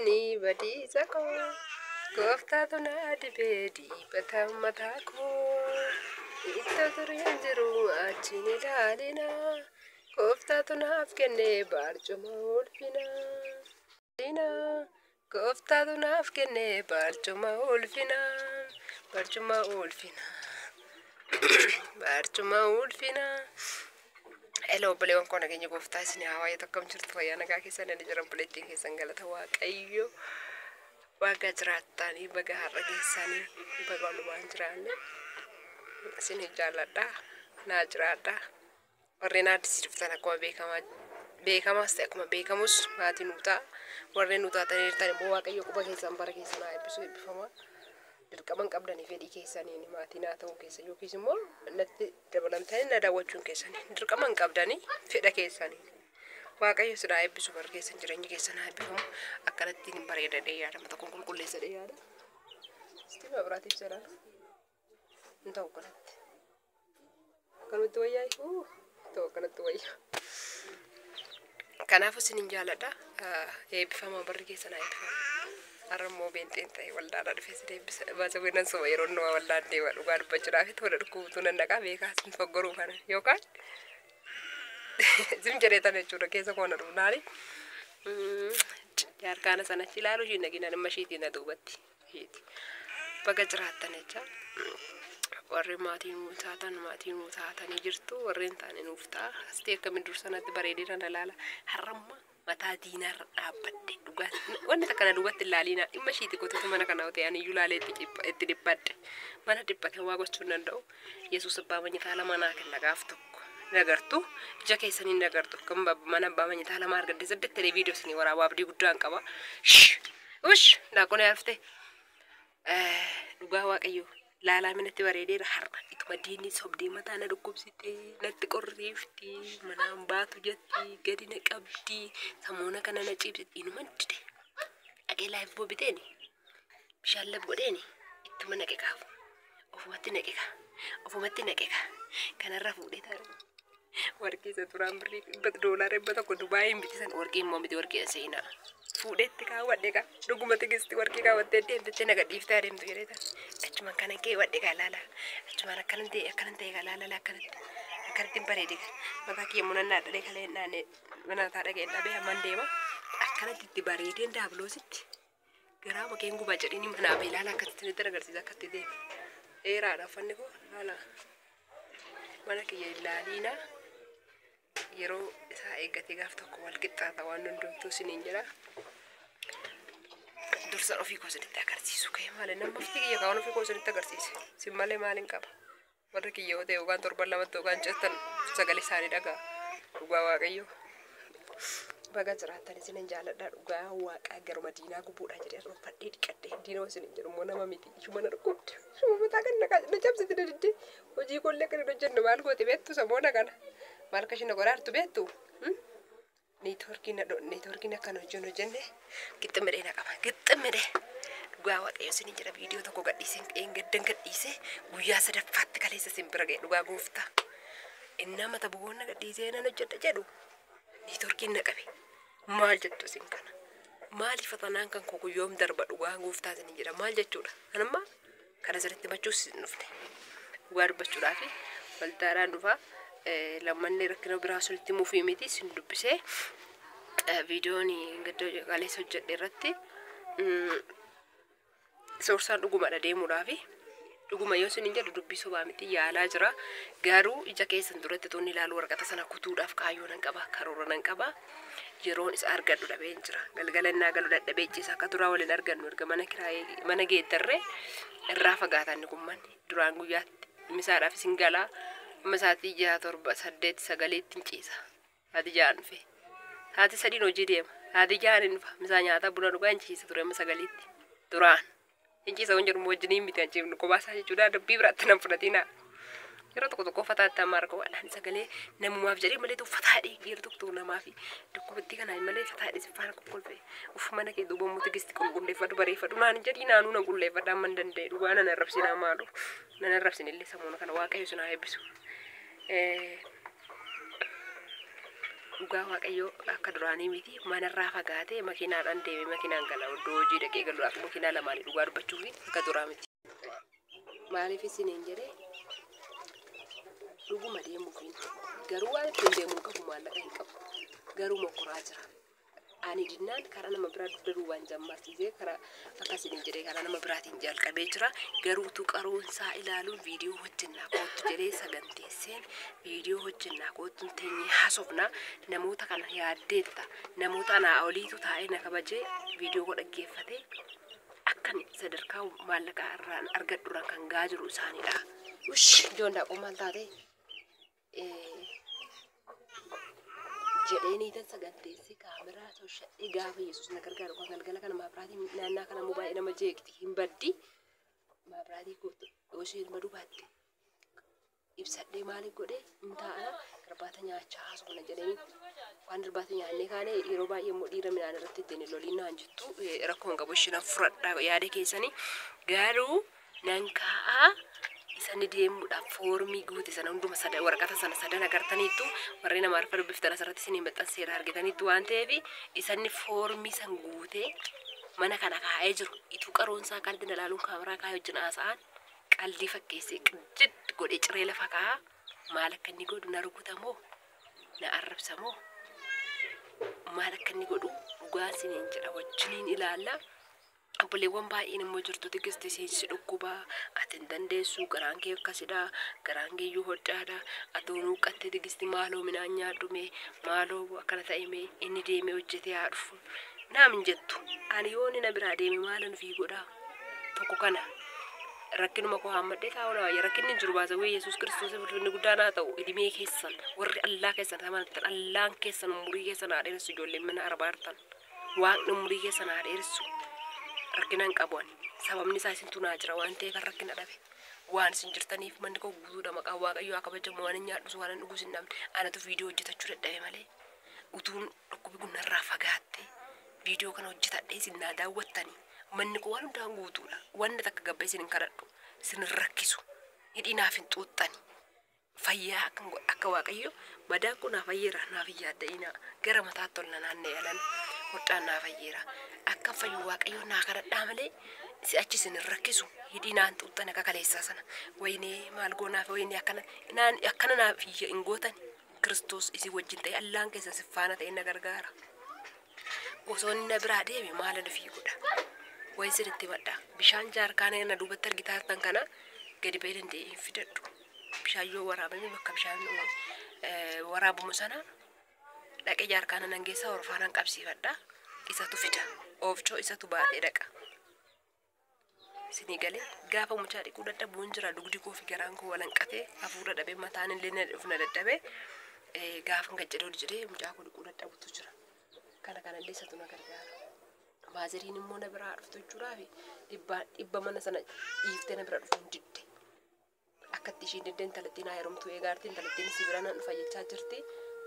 Ani badiisa koo gooftaatu na dibee dibata mataa koo. Ittoo tureen jiru achiin ilaalina. Gooftaatu naaf kenne barcuma ulfina. Gooftaatu naaf kenne barcuma ulfina. Barcuma ulfina. Barcuma ulfina. Hello obboleewwan koo, nageenya gooftaa isin haa baay'atu. Akkam jirtu? Fayyaa nagaa keessan? Ani jira obboleettiin keessan, galata Waaqayyo. Baga jiraattanii, baga har'a geessanii, baga walumaan jiraanne. Isin jaalladha, naa jiraadha. Warreen addisii dhuftan, akkuma beekamaa beekamaas ta'e akkuma beekamus, maatii nuu ta'a. Warreen nuu taatanii jirtan immoo Waaqayyo quba keessan bara keessan haa eebbisu, eebbifamaa. Dirqama hin qabdanii, fedhii keessaniin maatii naa ta'uu keessan yookiis immoo natti dabalamtanii na daawwachuun keessanii dirqama hin qabdanii, fedha keessanii. Waaqayyo isin haa eebbisu, bara keessan jireenyi keessan haa eebbifamu. Akkanatti hin bareedadhee yaada, mata kun qulqulleessadhee yaada. Sitti biraatiif jedhaan hin ta'u akkanatti. Akkanumatti wayyaa ta'u, akkanatti wayyaa. Kanaafuu isinin jaalladha. Eebbifamaa, barri keessan haa eebbifamu. Har'a immoo beenxeen ta'e waldaadhaa dhufee si deebisa. Baasa guddan soba yeroo inni waldaan deema, dhugaa dubbachuudhaaf tola dhukkubutuu nan dhaqaa beekaa sin foggoruu kana yookaan sim jedhee tan jechuudha keessa koona dhufnaani. Jaarkaana sana achi ilaalu ishiin dhaqina dhimma ishiitiin na duubatti. Baga jiraattan jecha. Warri maatii nuu taatan maatii nuu taatanii jirtu, warreen taane nuuf ta'a. Asii akkamiin dursanatti bareedina na ilaala. Har'amma mataa diinaarra dhaabbadhe, dhugaa wanni takka na duubatti ilaaliina dhimma ishiiti qotutu mana kana ta'e ani iyyuu ilaalee itti dhiphadhe. Mana dhiphate waa gochuu hin danda'u. Yesuus abbaa manyitaa lama naa kenna gaaf tokko. Nagartu ija keessanii nagartu kan mana abbaa manyitaa lama argadde saddeet ta'ee viidiyoo isinii waraabaa abdii guddaan qaba. Ush, daaqonee haftee. Dhugaa Waaqayyo laalaa minatti bareedeera har'a. Ituma diinni sobdee mataa na dhukkubsite, natti qorriifti, manaan baatu jetti, gadi na qabdi, samoona kana na ciibsiti, inuma dide. Dhaqee Lifebuoy biteeni bishaan lab godheeni ittuma naqe kaafu ofumatti naqe kaa ofumatti naqe kaa kanarra fuudhee taa'e. Warqii isa duraan birrii $100 Dubaayiin bitisan, warqii immoo miti, warqii seenaa fuudheetti kaawwadhe kaa. Dhuguma tigisti warqii kaawwattee deemtetti naga dhiiftee adeemtu jedhee tan achumaan kanan keewwadhe kaa. Laala, achumaan akkanan ta'e, akkanan ta'e kaa. Laala, akkanatti akkanatti hin bareede kaa. Mataa kiyya munannaa dhalee kalee naanne mana mataa dhagee dhabee hamman deema akkanatti itti bareedeen daabiloositti garaa makeen gubaa jedhanii manaa bee. Laala, akkasitti nutti agarsiisa, akkatti deema. Dheeraadha uffanni koo. Laala, mana kiyya ilaaliina. Yeroo isaa eeggatee gaaf tokko wal qixxaata waan hundumtuu isiniin jedha. Dursan ofii koo isinitti agarsiisu ka'e maali nama ofii kiyya kaawwan ofii koo isinitti agarsiise sin malee maaliin qaba? Warri kiyya yoo ta'e yookaan torban lamatti yookaan jettan sagalee isaanii dhagaa. Dhugaa Waaqayyo, baga jiraattan, isinin jaalladha. Dhugaa Waaqaa garuma diinaa gubuudha jedhee uffadhee dhiqadhee. Diinoo isinin jedhu immoo nama miti, ishuma na dhukkubde, ishuma mataa kan na cabsite, na diddee hojii koollee akka hin hojjennu maal goote beektu? Samoona kana maal akka isheen na godhaartu beektu? Neetwoorkiin neetwoorkiin akkan hojjennu hojjenne gixximidhee na qaba, gixximidhee. Dhugaa Waaqayyo isinin jedha, viidiyoo tokko gadhiiseen gaddan gadhiisee guyyaa sadaffaatti kaleessa isin bira ga'e. Dhugaa gooftaa, innaa mata bu'oonna gadhiisee nan hojjedha jedhu neetwoorkiin na qabe. Maal jettu isin kana? Maaliif fatanaan kan koo guyyoom darba? Dhugaa gooftaa isinin jedha, maal jechuudha? Anamma kana sirriitti himachuus hin dhufne. Dhugaa dubbachuudhaafi waldaadhaan dhufaa. Lammanni rakkina biraa sunitti mufii miti isin dubbisee viidiyoon gadda kaleessa hojjedhe irratti soorsaan dhugumadha deemuudhaafi. Dhuguma yoo isin jedhu dubbii sobaa miti, yaalaa jira. Garuu ija keessan duratti toonni ilaalu waraqata sana kutuudhaaf kaayyoo nan qaba, karoora nan qaba. Yeroon isa argadhu dhabeen jira. Galgala innaa galu dadhabee ciisa, akka duraa waliin argannu. Erga mana kiraayee mana geeddarree irraa fagaatan kun manni duraan guyyaatti misaadhaaf isin galaa, amma sa'aatii 6, 7, 8, 9tti hin ciisa. Sa'aatii 6 dhufe. Sa'aatii 3n hojii deema. Sa'aatii 6n hin dhufa. Misaa nyaataa, buna dhugaa hin ciisa ture amma 9tti. Duraan. Hin ciisa waan jedhu wajjiniin miti, hin ciifnu kophaa isaa jechuudha. Dubbii biraatti nan fudhatina. Yeroo tokko tokko uffataatti amma arga waan sagalee namumaaf jedhee malee uffataa dhiigi yeroo tokko tokko namaa fi dhukkubatti kanaa malee fataa dhiisi faana kokkolfee uf mana kee duuba muti gisti qulqulleeffadhu, bareeffadhu naan jedhii, naanuu nan qulleeffadha amma hin danda'e. Dhugaa nan arrabsinaa, maalu nan arrabsin illee samuuna kana. Waaqayyo sin haa eebbisu. Dhugaa Waaqayyoo akka duraanii miti manarraa fagaatee makiinaadhaan deemee makiinaan gala iddoo hojii dhaqee galuudhaaf makiinaa lamaanii dhugaa dubbachuuf akka duraa miti. Maaliif isiniin jedhee dhuguma deemuufiin garuu waan ittiin deemuu qabu maallaqa hin qabu garuu mokkoraa jira. Ani dinnaan karaa nama biraa dugda duubaan jammarsiisee karaa akkasiniin jedhee karaa nama biraatiin jalqabee jira. Garuu utuu qaroonsaa ilaaluun viidiyoo hojjennaa koottu jedhee saganteesseen viidiyoo hojjennaa koottu hin teenyee haasofnaa namoota kana yaaddeetta namoota anaa oliitu taa'ee na kabajee viidiyoo koo dhaggeeffatee akkan sadarkaa maallaqaa irraan argadhurraan kan gahaa jiru isaanidha. Ush ijoon daaqoo maal taate? Jedhee niitan saganteessee kaameraa tolchadhee gaafa Yesuus na gargaaru kan galgala kana maabiraatiin naannaa kana immoo baay'ee nama jeeqxi hin baddi. Maabiraatii kootu yoo isheen baduu baatte ibsadhee maaliif godhee hin taa'a irbaata nyaachaa haasofna jedhanii waan irbaata nyaannee kaane yeroo baay'ee immoo dhiira midhaan irratti ittiin loliin naan jettu rakkoo hin qabu isheen fudhadhaa yaada keessanii garuu nan kaa'aa. Isani deemuudhaaf foormii guute sana hunduma sada waraqata sana sadan agartaniittu warreen Amaariffa dubbiftan asirratti isinii maxxanseera argitaniittu waan ta'eef isanni foormii san guutee mana kana kaa'ee jiru ituu qaroonsaa qalbii ilaaluun kaameraa kaa'ee wajjin haasa'an qalbii fakkeessee qijjid godhee ciree lafa kaa'aa maal akka inni godhu na rukutamoo na arrabsamoo maal akka inni godhu dhugaa isiniin jedha wajjiniin ilaalla. Obboleewwan baay'een immoo jirtu Tigisti seensi dhukkubaa ati hin dandeessu garaan kee akkasidha garaan kee iyyuu hodhaadha atoo nuuqqatte Tigisti maaloo midhaan nyaadhume maaloo akkana ta'e inni deemee hojjetee haa dhufu naam hin jettu ani yoo inni na biraa deeme maala nufii godhaa tokko kana rakkinuma koo haammadhee taa'uu na waayya rakkinni hin jiru baasa wayii Yesuus Kiristoos ulfinni guddaan haa ta'u idimee keessan warri allaa keessan amantan allaan keessan umurii keessan haa dheeressu ijoolleen mana arbaartan waaqni umurii keessan haa dheeressu. Rakkina hin qabu ani. Sababni isaa isintu naa jira waan ta'eef rakkina dhabe. Waan isin jirtaniif manni koo guutuudha maqaan Waaqayyoo haa kabajamu waan hin nyaadhus waan hin dhugus hin dhabne anatu viidiyoo hojjetachuu dadhabe malee utuun dhukkubi kun narraa fagaatte viidiyoo kana hojjetadhee isin naa daawwattanii manni koo waan hundaan guutuudha. Wanni takka gabba isin hin kadhadhu isin hin rakkisu hidhii naaf hin xuuxxani. Fayyaa akka Waaqayyo madaan kun naa fayyeera naaf hin yaadda'inaa gara mataatti ol na naanna'e alan hodhaan naa fayyeera. Akka fayyu Waaqayyo naa kadhadhaa malee si achi isin hin rakkisu hidhii naan xuuxxan akka kaleessaa sana wayinee maal goonaaf wayinee akkana naaf hin gootan Kiristoos isin wajjin ta'e allaan keessan si faana ta'e na gargaara. Osoo inni na biraa deeme maala nufii godha. Wayi isinitti himadha bishaan jaarkaana na duubatti argitaa jirtan kana gadi ba'ee danda'ee hin fidadhu. Bishaan yoo waraabame bakka bishaan waraabamu sana dhaqee jaarkaana nan geessa horfaanaan qabsiifadha. Isatu fida. Oofcoo isatu baatee dhaqa. Isinii galee gaafa mucaa dhiquu dadhabuun jira dugdi koo fi garaan koo walanqatee hafuura dhabee mataan illee na dhufna dadhabee gaafa gajjadoo jedhee mucaa koo dhiquu dadhabutu jira. Kana kanallee isatu na gargaara. Baaziriin immoo na biraa dhuftu jechuudhaaf dhibba mana sana dhiiftee na bira dhufu hin didde. Akkatti ishiin diddee intalattiin haa heerumtu eegaarti intalattiin si bira nan dhufa jechaa jirti.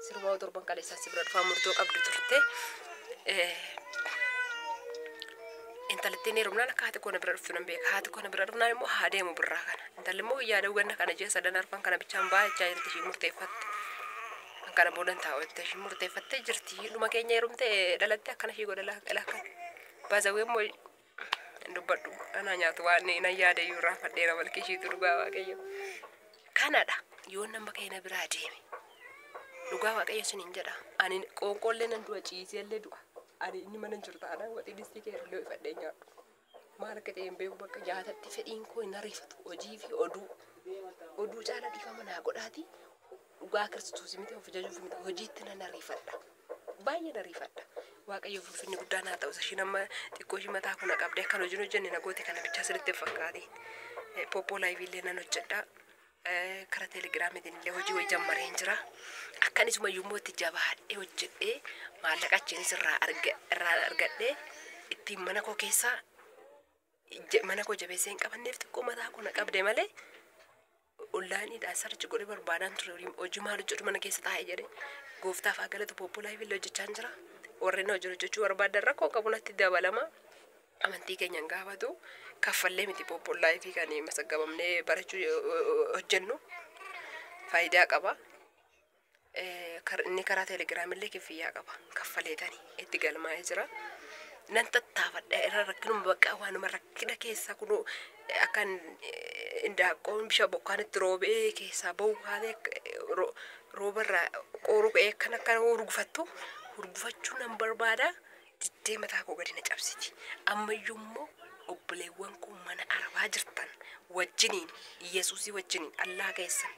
Sirbaa torban kaleessaa si bira dhufaa murtoo qabdu turte. Intalattiin heerumnaan akka haati koo na bira dhuftu nan beeka. Haati koo na bira dhufnaan immoo haa deemu birraa kana. Intalli immoo yaada ganna kana ji'a sadan arfan kana bichaan ba'a jechaa jirti ishii murteeffatte. Kana boodan taa'u jettee ishii murteeffattee jirti. Dhuma keenya heerumte dhalatte akkana ishii godha laakka. Baazawwee immoo dubbadhu anaa nyaatu waan nan yaada iyyuu irraa fadheera malki ishiitu dhugaa Waaqayyo. Kanadha yoo nama keenya biraa deeme dhugaa Waaqayyo isiniin jedha. Ani qoonqoollee nan du'a ciiseellee du'a. Ani inni mana jiru taanaan waxii distii kee illee ifadhee nyaadhu. Maal akka ta'e hin beeku bakka nyaatatti fedhiin koo hin ariifatu hojii fi oduu. Oduu caalaa dhiifama naa godhaati dhugaa Kiristoos miti of jajuuf miti hojiitti nan ariifadha. Baay'een ariifadha. Waaqayyo ulfinni guddaan haa ta'u ishiin amma xiqqoo ishii mataa kuna qabdee akkan hojiin hojjenne na goote kana bichaa sirriitti hin fakkaate. Poppoo laayivii illee nan hojjedha. Karaa teelegiraamiitiin illee hojii wayii jammareen jira. Akkan isuma iyyuu itti jabaadhee hojjedhee maallaqa achiinis irraa argadhee ittiin mana koo keessaa mana koo jabeessee hin qabanneef xiqqoo mataa kuna qabde malee onlaayiniidhaan sarchi godhee barbaadaan ture hojii maal hojjedhu mana keessa taa'ee jedhee gooftaaf haa galatu poppoo laayivii illee hojjechaa jira. Warreen hojii hojjechuu barbaadan rakkoo qabu natti dabalama. Amantii keenya hin gaafatu. Kaffallee miti poppoo laayivii kan masaggabamnee barachuu hojjennu faayidaa qaba. Inni karaa teelegiraamillee kifiyyaa qaba. Kaffaleetanii itti galmaa'ee jira. Nan tattaafadha irra rakkinuma bakka waanuma rakkina keessaa kunoo akkan indaaqqoon bishaan bokkaan itti roobee keessaa bahu haala roobarraa qoruu ka'ee akkan akka hurgufattu hurgufachuu nan barbaada. Diddee mataa koo gadi na cabsiti. Ammayyuu immoo obboleewwan koo mana arabaa jirtan wajjiniin, Yesuusii wajjiniin, Allaa keessan,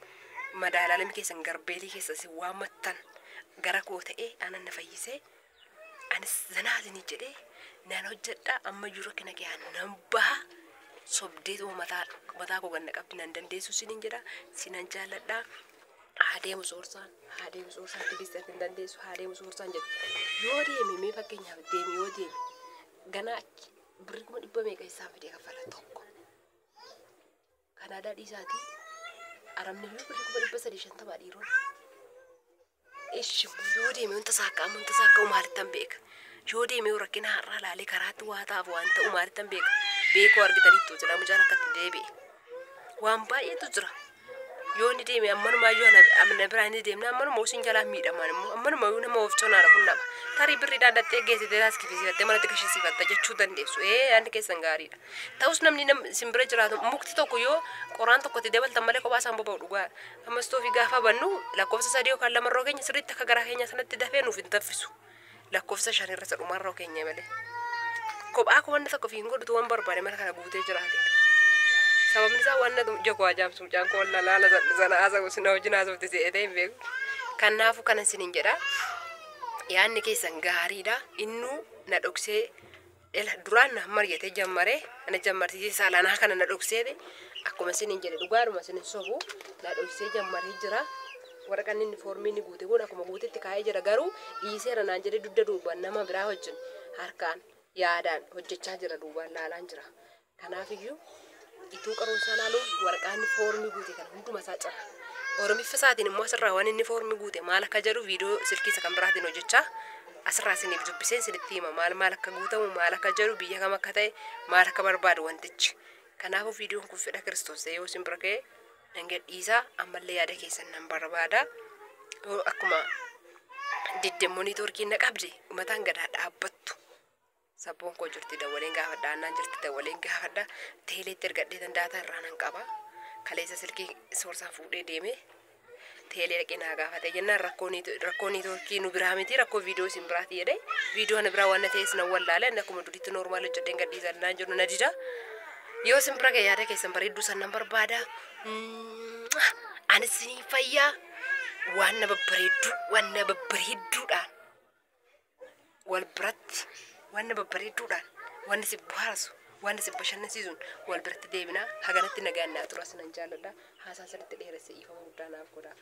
madaalaalami keessan, garbeelii keessan si waammattan gara koo ta'ee anan na fayyisee anis zanaa isinii jedhee nan hojjedha. Ammayyuu rakkina kee nan baha. Sobdeetuma mataa koo ganna qabdi nan dandeessu isiniin jedha. Sinan jaalladha. Haa deemu soorsaan, haa deemu soorsaan, tigisatti hin dandeessu, haa deemu soorsaan jedhu. Yoo deeme, mee fakkeenyaaf deeme, yoo deeme ganaa achi birri 100,000 meeqa isaan fidee kaffala tokko. Kanaadaa dhiisaatii arabni iyyuu birri 350,000 dhiironni. Ishi yoo deeme wanta saakkaa'amu, wanta saakkaa'u maalittan beeka? Yoo deeme yoo rakkina har'aa laalee karaatti waa ta'aaf waan ta'u maalittan beeka? Beekoo argitaniittu jira mucaan akkatti deebi'e. Waan baay'eetu jira. Yoo inni deeme ammanumaayyuu ana biraa inni deemna, ammanuma osin jalaa miidhaman immoo ammanumayyuu nama of conaadha kun nama. Tarii birriidhaan dhattee geessitee taaskifisiifattee manatti gashisiifatta jechuu dandeessu. Ee, yaadni keessan gaariidha. Ta'us namni nam isin bira jiraatu mukti tokko yoo qoraan tokkotti dabaltan malee kophaa isaan boba'u dhugaadha. Ammas toofii gaafa bannu lakkoofsa 3 yookaan 2 irra keenya sirriitti akka garaa keenya sanatti dafee nuuf hin taffisu. Lakkoofsa 5 irra isa dhumarra keenya malee. Kophaa koo wanna tokko fi hin godhutu waan barbaade mana kana guutee jiraateetu. Sababni isaa waan na ija koo ajaa'ibsu mucaan koo laala sana haasa'u sin wajjin haasofte se'ee hin beeku. Kanaafuu kana isiniin jedha. Yaadni keessan gaariidha. Innuu na dhoksee duraan na mari'atee jammaree ana jammarsiisee saalanaa kana na dhoksee, akkuma isiniin jedhe dhugaadhuma isin sobu, na dhoksee jammaree jira. Waraqaan inni foormii inni guute kun akkuma guutetti kaa'ee jira, garuu dhiiseera naan jedhee dugda duubaan nama biraa wajjin harkaan yaadaan hojjechaa jira, duubaan laalaan jira. Kanaafiyyuu ituu qaroomsaa laaluun waraqaan inni foormii guute kana hunduma isaa cira. Oromiffa isaatiin immoo asirraa waan inni foormii guute maal akka jedhu viidiyoo silkii isa kan biraatiin hojjechaa asirraa isiniif dubbiseen isinitti hima, maal maal akka guutamu, maal akka jedhu, biyya kam akka ta'e, maal akka barbaadu wantichi. Kanaafuu viidiyoon kun fedha Kiristoos ta'ee yoo isin bira ga'e nan gadhiisaa, ammallee yaada keessan nan barbaada. Yoo akkuma diddemmoo niitoorkiin na qabde mataan gadaa dhaabbattu. Sabboon koo jirti, dawwaleen gaafadha, annaan jirti, dawwaleen gaafadha. Teeleetti ergadhee danda'ata irraa nan qaba. Kaleessa silkii soorsaan fuudhee deeme teelee dhaqee naa gaafate jennaan rakkoo niitoorkii nu biraa miti, rakkoo viidiyoo isin biraati jedhee, viidiyoo ana biraa waan na ta'es nan wallaale, inni akkuma duriitti normal hojjedheen gadhiisa naan jedhu na dida. Yoo isin bira ga'e yaada keessan bareedduu san nan barbaada. Anis isinii fayyaa waan na babbareedduu, waan na babbareedduudhaan wal biratti, waan na babbareedduudhaan, waan si bohaarsu, waan si bashannansiisuun wal biratti deebinaa. Haganatti nagaan naa tura, sinan jaalladha. Haasaa sirriitti dheeresse, dhiifama guddaa naaf godhaa.